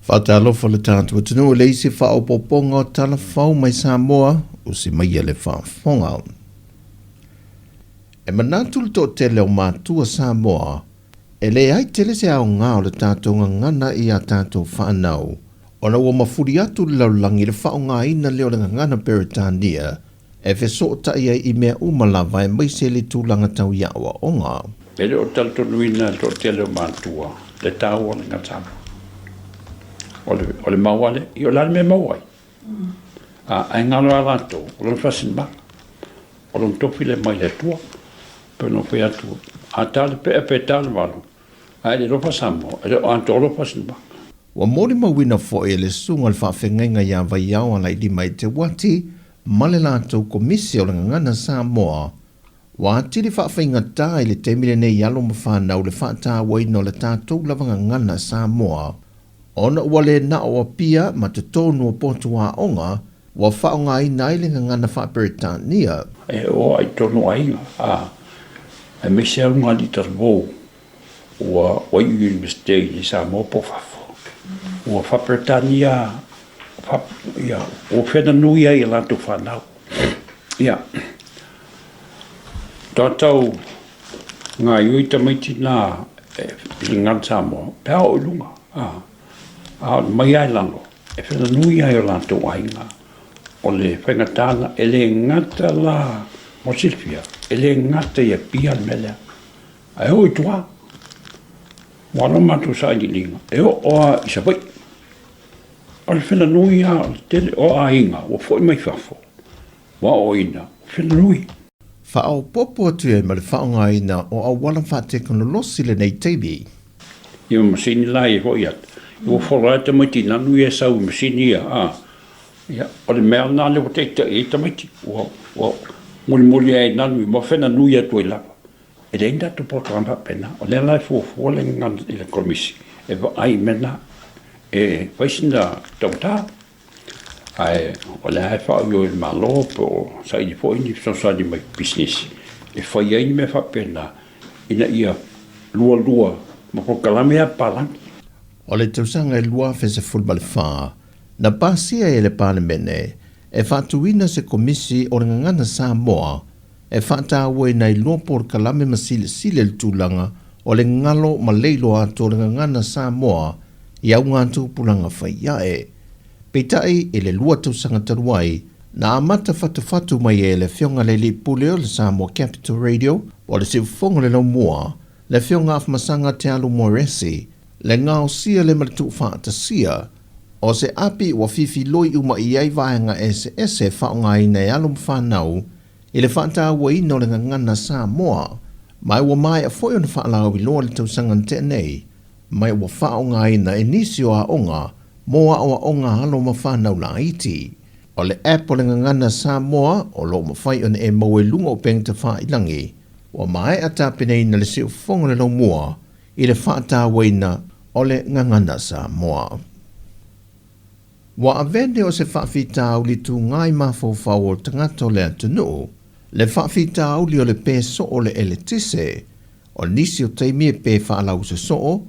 Faatalofa le tatou atunuu i le isi faaopoopoga o tala fou mai Samoa, usi maia le faafofoga. E manatu le toatele o matua Samoa, e leai tele se aoga o le tatou gagana i a tatou fanau, ona ua mafuli atu le lalolagi i le faaaogaina lea o le gagana Peretania e fesootai ai i mea uma lava aemaise le tulaga tau i aoaoga. E le o talitonuina e le toatele o matua le taua o le gagana. O le mau a lea, ia o le a le mea e maua ai? Ae galo ia latou, o lona faasinomaga, o lona tofi lea mai le Atua. E pei ona ou fai atu, a ta le pea pe ta le valu, a e le alofa Samoa, e le o atoa lou faasinomaga. Ua molimauina foi e le Susuga o le Faafeagaiga ia Vaiao Alailima Eteuati ma le latou Komisi o le Gagana Samoa, ua atili faafaigata i le taimi lenei i alo ma fanau le faatauaina o le tatou lava gagana Samoa ona ua le na o Apia ma totonu o potu aoga ua faaaogaina ai le gagana faa-Peretania. E oo lava i totonu o aiga, a, aemaise lava luga alii talavou ua iu i Iunivesite i Samoa po o fafo, ua faa-Peretania, ia, ua fena nui ai i a latou fanau. Ia, tatou gaoioi tamaiti na i le gagana Samoa pe a oo i luga, a oo mai lava i lalo, e fena nui ai o latou aiga. O le faigata lena, e le gata la mo le silafia, e le gata i Apia le mea lea, ae oo i tua. Ua alu a matou sailiiliga, e oo lava i Savaii. O le fena nui lava o le tele o aiga ua foi mai fafo, ua aoaoina, fena nui. Faaopoopo atu ai ma le faaaogaina o auala faatekonolosi i lenei taimi. Ia ma masini la ia foi atu, ua fola ai tamaiti i nanu ia e sau i masini ia, a, ia, o le mea lena lea ua taitai ai tamaiti, ua, ua mulimuli ai i nanu ma fena nui atu ai lava. E leai ni tatou polokalame faapena. O lea la e fuafua le gagana i le Komisi e vaai i mea na, e fai sina taugata, ae o lea e faaoioi e le Malo po o saili foi ni fesoasoani mai pisinisi e fai ai ni mea faapena ina ia lualua ma polokalame a papalagi. O le tausaga e 2014, na pasia ai e le Palemene e faatuina se Komisi o le Gagana Samoa e faatauaina i lua polokalame ma silasila i le tulaga o le galo ma le iloa atu o le gagana Samoa i augatupulaga fai ae. Peitai, i le lua tausaga talu ai, na amata fatufatu mai ai e le Afioga i le Alii Pule o le Samoa Capital Radio o le Siufofoga o le Laumua, le Afioga Afamasaga Tealu Moeresi, le gaosia lea ma le tuufaatasia o se api ua fifiloi uma i ai vaega eseese e faaaogaina e alo ma fanau i le faatauaina o le gagana Samoa, ma ua maea foi ona faalauiloa le tausaga na tea nei, ma ua faaaogaina e nisi o aoga mo aoaoga a alo ma fanau laiti. O le app o le Gagana Samoa o lo o mafai ona e maua i luga o upega tafailagi, ua maea tapenaina le siufofoga o le laumua i le faatauaina o le Gagana Samoa. Ua avea nei o se faafitauli tugai mafaufau o tagata o le atunuu, le faafitauli o le pē soo o le eletise, o nisi o taimi e pē faalausa soo,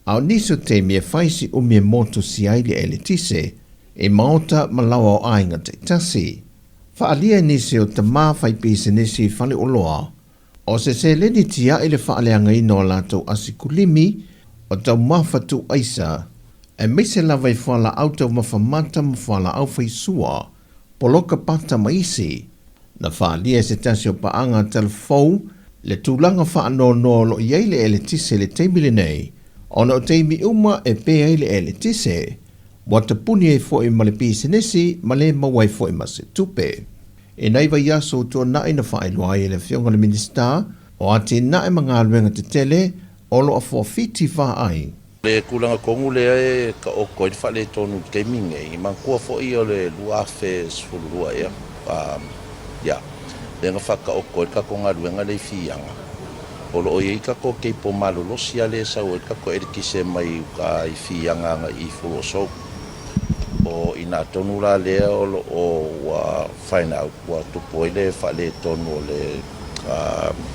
a o nisi o taimi e fai si umi e motusia ai le eletise i maota ma laoa o aiga taitasi. Faaalia e nisi o tama faipisinisi i faleoloa O se seleni tiaʻi le faaleagaina o a latou asikulimi o taumafa tuuaisa, aemaise lava i fualaau taumafa mata ma fualaau faisua, poloka pata ma isi. Na faaalia e se tasi o paaga talafou le tulaga faanoanoa o lo o i ai le eletise i le taimi lenei, ona o taimi uma e pē ai le eletise, ua tapuni ai foi ma le pisinisi ma le maua ai foi ma se tupe. I nai vaiaso ua tuanai na faailoa ai e le Afioga i le Minisita o Atinae ma Galuega Tetele o lo o fuafiti vaai. Le tulaga tonu lea e taoto ai le faaletonu i le taimi lenei, manatua foi o le 2012 ea, ia, lea na faataoto ai le tatou galuega lea i Fiaga. O lo o i ai tatou cable malolosi lava lea e sau ai le tatou eletise mai uta i Fiaga agai i Fuloso. O i ina tonu la lea o lo o ua find out ua tupu ai le faaletonu o le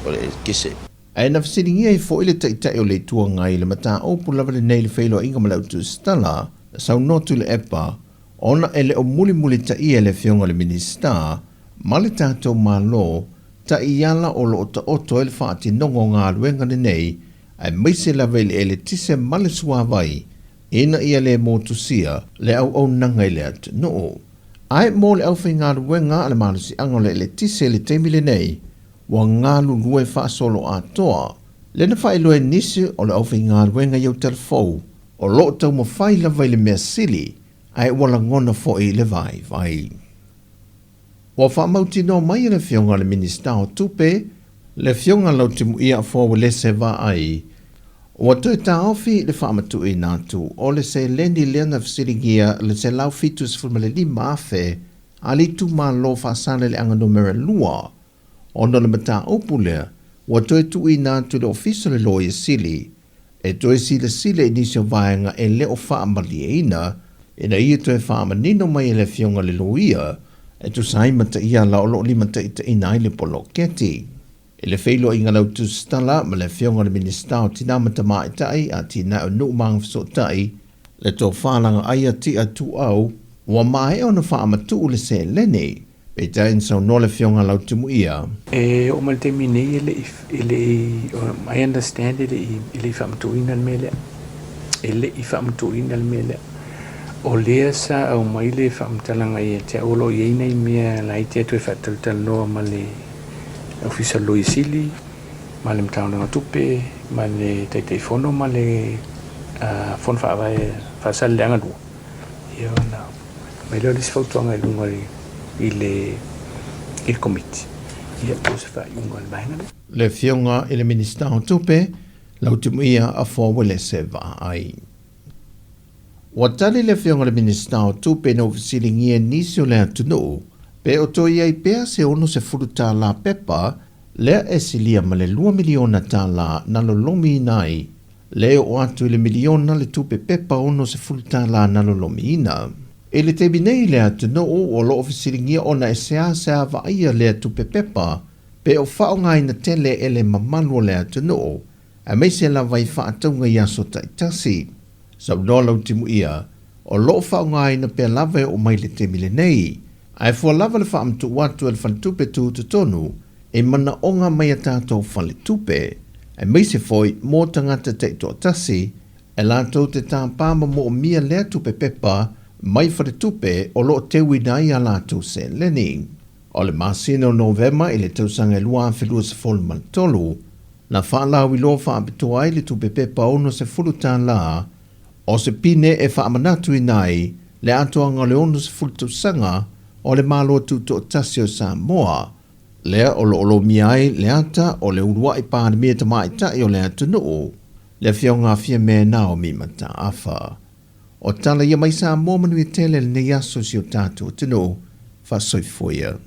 o le eletise. Ae na fesiligia ai foi le Taitai o le Itu Agai i le mataupu lava lenei i le feiloaiga ma le autusitala. Saunoa Tuilaepa, ona e le o mulimulitaia e le Afioga i le Minisita ma le tatou Malo taiala o lo o taoto ai le faatinoga o galuega lenei, aemaise lava i le eletise ma le suavai, ina ia le motusia le auaunaga i le atunuu. Ae mo le aufaigaluega a le malosiaga o le eletise i le taimi lenei, ua galulue faasoloatoa. Lea na faailoa e nisi o le aufaigaluega i Autalavou, o lo o taumafai lava i le mea sili, ae ua lagona foi le vaivai. Ua faamautinoa mai e le Afioga i le Minisita o Tupe, le Afioga Lautimuia Afoa Uelese Vaai, ua toe taofi le faamatuuina atu o le seleni lea na fesiligia le $175,000 a le itumalo Faasaleleaga Numera 2, ona o le mataupu lea ua toe tuuina atu i le Ofisa o le Loia Sili e toe silasila i nisi o vaega e le o faamalieina ina ia toe faamanino mai e le Afioga i le Loia e tusa ai ma taiala o lo o limataitaiina ai le poloketi. I le feiloaiga lautusitala ma le Afioga i le Minisita o Tina ma Tamaitai, Atinae o Nuu ma Agafesootai, le Tofa Lagaaia Tia Tuuau, ua maea ona faamatuu le seleni Peitai na saunoa le Afioga Lautimuia. E oo mai le taimi nei e le i, e le i, I understand e le i, e le i faamatuuina le mea lea. E le i faamatuuina le mea lea. O lea sa aumai le faamatalaga ia te au o lo o i ai nai mea laiti e toe faatalatalanoa ma le Ofisa o le Loia Sili, ma le Matagaluega o Tupe, ma le Taitaifono ma le Fono Faavae Faasaleleaga 2. Ia ona aumai lea o le isi fautuaga i luga i le i le Komiti, ia po o se faaiuga o le vaega lea. Le Afioga i le Minisita o Tupe, Lautimuia Afoa Uelese Vaai. Ua tali le Afioga i le Minisita o Tupe ina ua fesiligia e nisi o le atunuu pe o toe i ai pea se $60 pepa lea e silia ma le $2 miliona na lolomiina ai le oo atu i le miliona le tupe pepa $60 na lolomiina. I le taimi nei i le atunuu o lo o fesiligia ona e seasea vaaia lea tupe pepa pe o faaaogaina tele e le mamalu o le atunuu, aemaise lava i faatauga i aso taitasi. Saunoa Lautimuia, o lo o faaaogaina pea lava e oo mai i le taimi lenei. Ae fua lava le faamatuu atu e le Faletupe Tutotonu i manaoga mai a tatou faletupe, aemaise foi mo tagata taitoatasi e latou te tāpā ma moomia lea tupe pepa mai faletupe o lo o teuina ai a latou seleni. O le masina o Novema i le tausaga e 2023, na faalauiloa faapitoa ai le tupe pepa $60 o se pine e faamanatuina ai le atoaga o le 60 tausaga o le Malo Tutoatasi o Samoa, lea o lo o lomia ai le ata o le uluai Palemia Tamaitai o le atunuu, le Afioga a Fiame Naomi Mataafa. O tala ia mai Samoa manuia tele lenei aso i si o tatou atunuu. Faasoifua ia.